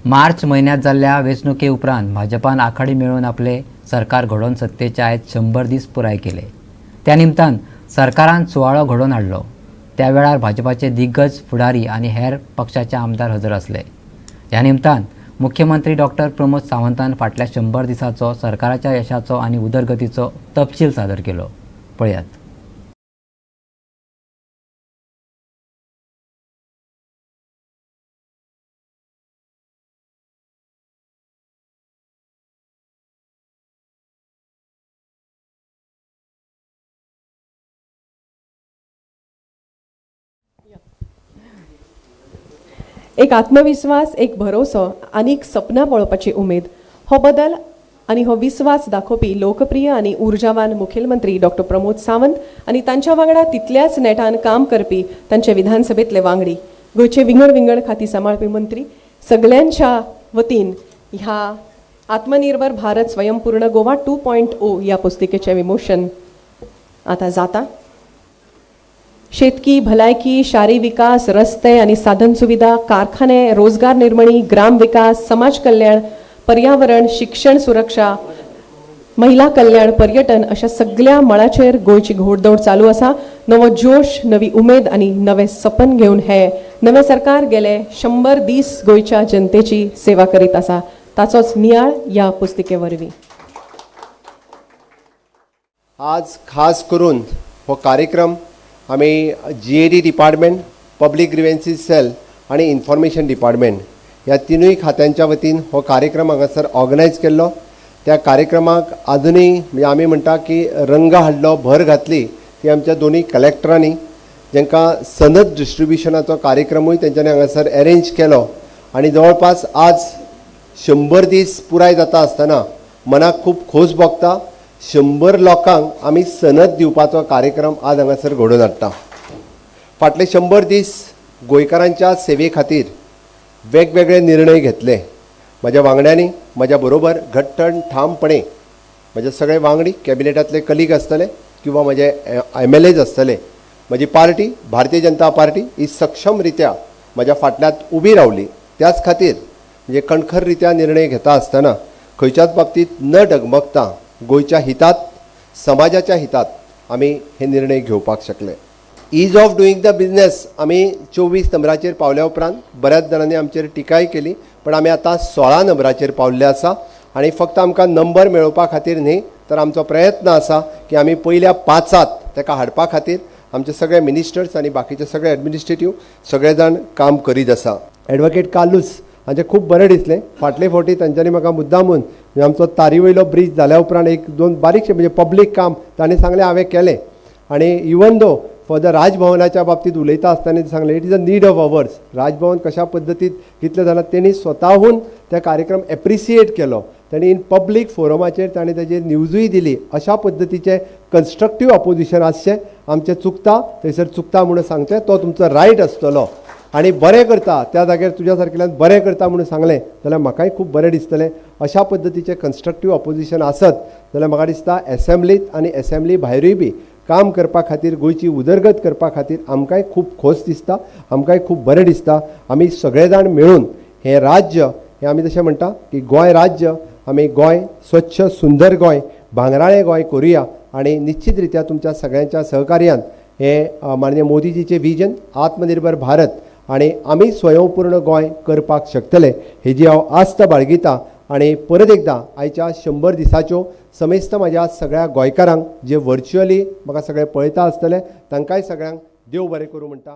मार्च म्हयन्यांत जाल्ल्या वेंचणुके उपरांत भाजपान आखाडी मेळोवन आपले सरकार घडोवन सत्तेचे आयज 100 दीस पुराय केले. त्या निमतान सरकारान सुवाळो घडोवन हाडलो. त्या वेळार भाजपाचे दिग्गज फुडारी आनी हेर पक्षाचे आमदार हजर आसले. ह्या निमतान मुख्यमंत्री डॉक्टर प्रमोद सावंतान फाटल्या 100 दिसाचो सरकाराच्या यशाचो आनी उदरगतीचो तपशील सादर केलो. पळयात. एक आत्मविस्वास, एक भरोसो आनी एक सपनां पळोवपाची उमेद, हो बदल आनी हो विस्वास दाखोवपी लोकप्रिय आनी उर्जावान मुखेलमंत्री डॉक्टर प्रमोद सावंत आनी तांच्या वांगडा तितल्याच नेटान काम करपी तांचे विधानसभेंतले वांगडी, गोंयचे विंगड विंगड खाती सांबाळपी मंत्री, सगल्यांच्या वतीन ह्या आत्मनिर्भर भारत स्वयंपूर्ण गोवा 2.0 ह्या पुस्तिकेचें विमोचन आतां जाता. शेतकी, भलायकी, शारी विकास, रस्ते आनी साधन सुविधा, कारखाने, रोजगार निर्मणी, ग्राम विकास, समाज कल्याण, पर्यावरण, शिक्षण सुरक्षा, महिला कल्याण, पर्यटन अशा सगळ्या मळाचेर गोंयची घोडदौड चालू आसा. नवो जोश, नवी उमेद आनी नवें सपन घेवन हे नवें सरकार गेले 100 दीस गोंयच्या जनतेची सेवा करीत आसा. ताचोच नियाळ ह्या पुस्तिके वरवीं. आज खास करून हो कार्यक्रम आमी GAD department, public grievances cell आनी इन्फॉर्मेशन डिपार्टमेंट ह्या तिनूय खात्यांच्या वतीन हो कार्यक्रम हांगासर ऑर्गनायज केल्लो. त्या कार्यक्रमाक आजुनूय म्हणजे आमी म्हणटा की रंग हाडलो, भर घातली ती आमच्या दोनूय कलेक्टरांनी, जांकां सनद डिस्ट्रिब्युशनाचो कार्यक्रमूय तेंच्यांनी हांगासर एरेंज केलो. आनी जवळपास आज 100 दीस पुराय जाता आसतना मनाक खूब खोस भोगता. 100 लोकांक आमी सनद दिवपाचो कार्यक्रम आज हांगासर घडोवन हाडटा. फाटले 100 दीस गोंयकारांच्या सेवे खातीर वेगवेगळे निर्णय घेतले. म्हज्या वांगड्यांनी म्हज्या बरोबर घट्ट ठामपणे म्हजे सगळे वांगडी, कॅबिनेटांतले कलीग आसतले किंवा म्हजे MLAs आसतले, म्हजी पार्टी भारतीय जनता पार्टी ही सक्षम रित्या म्हज्या फाटल्यात उबी रावली. त्याच खातीर म्हणजे कणखर रित्या निर्णय घेता आसतना खंयच्याच बाबतींत न डगमगता गोंयच्या हितात, समाजाच्या हितात आमी हे निर्णय घेवपाक शकले. Ease of doing the business आमी 24 नंबराचेर पावल्या उपरांत बऱ्याच जाणांनी आमचेर टिकाय केली, पण आमी आतां 16 नंबराचेर पावल्ले आसा. आनी फक्त आमकां नंबर मेळोवपा खातीर न्ही, तर आमचो प्रयत्न आसा की आमी पयल्या 5 ताका हाडपा खातीर आमचे सगळे मिनिस्टर्स आनी बाकीचे सगळे एडमिनिस्ट्रेटीव सगळे जाण काम करीत आसा. एडवोकेट कार्लूस हांचें खूब बरें दिसलें. फाटले फावटी तांच्यांनी म्हाका मुद्दामून म्हणजे आमचो तारी वयलो ब्रीज जाल्या उपरांत 1-2 बारीकशें म्हणजे पब्लीक काम तांणी सांगलें हांवें केलें. आनी इवन दो फॉर the राजभवनाच्या बाबतींत उलयता आसतना सांगलें it is a need of ours. Raj Bhavan कशा पद्दतीत कितलें जालां तेणी स्वताहून त्या कार्यक्रम एप्रिसिएट केलो. तांणी इन पब्लीक फोरमाचेर ताणें ताजेर न्यूजूय दिली. अशा पद्दतीचें कन्स्ट्रक्टीव अपोजिशन आसचें. आमचें चुकता थंयसर चुकता म्हणून सांगचें, तो तुमचो रायट आसतलो. आनी बरें करता त्या जाग्यार तुज्या सारकेल्यान बरें करता म्हणून सांगलें जाल्यार म्हाकाय खूब बरें दिसतलें. अशा पद्दतीचें कन्स्ट्रक्टीव अपोजिशन आसत जाल्यार म्हाका दिसता एसेंब्लीत आनी एसेंब्ली भायरूय बी काम करपा खातीर, गोंयची उदरगत करपा खातीर आमकांय खूब खोस दिसता, आमकांय खूब बरें दिसता. आमी सगळे जाण मेळून हें राज्य हें आमी जशें म्हणटा की गोंय राज्य, आमी गोंय स्वच्छ सुंदर गोंय, भांगराळें गोंय करुया. आनी निश्चित रित्या तुमच्या सगळ्यांच्या सहकार्यान हें माननीय मोदीजीचें विजन आत्मनिर्भर भारत आनी आमी स्वयंपूर्ण गोंय करपाक शकतले हेजी हांव आस्त बाळगिता. आनी परत एकदां आयच्या 100 दिसाच्यो समेस्त म्हज्या सगळ्या गोंयकारांक जे व्हर्च्युअली म्हाका सगळे पळयता आसतले तांकांय सगळ्यांक देव बरें करूं म्हणटा.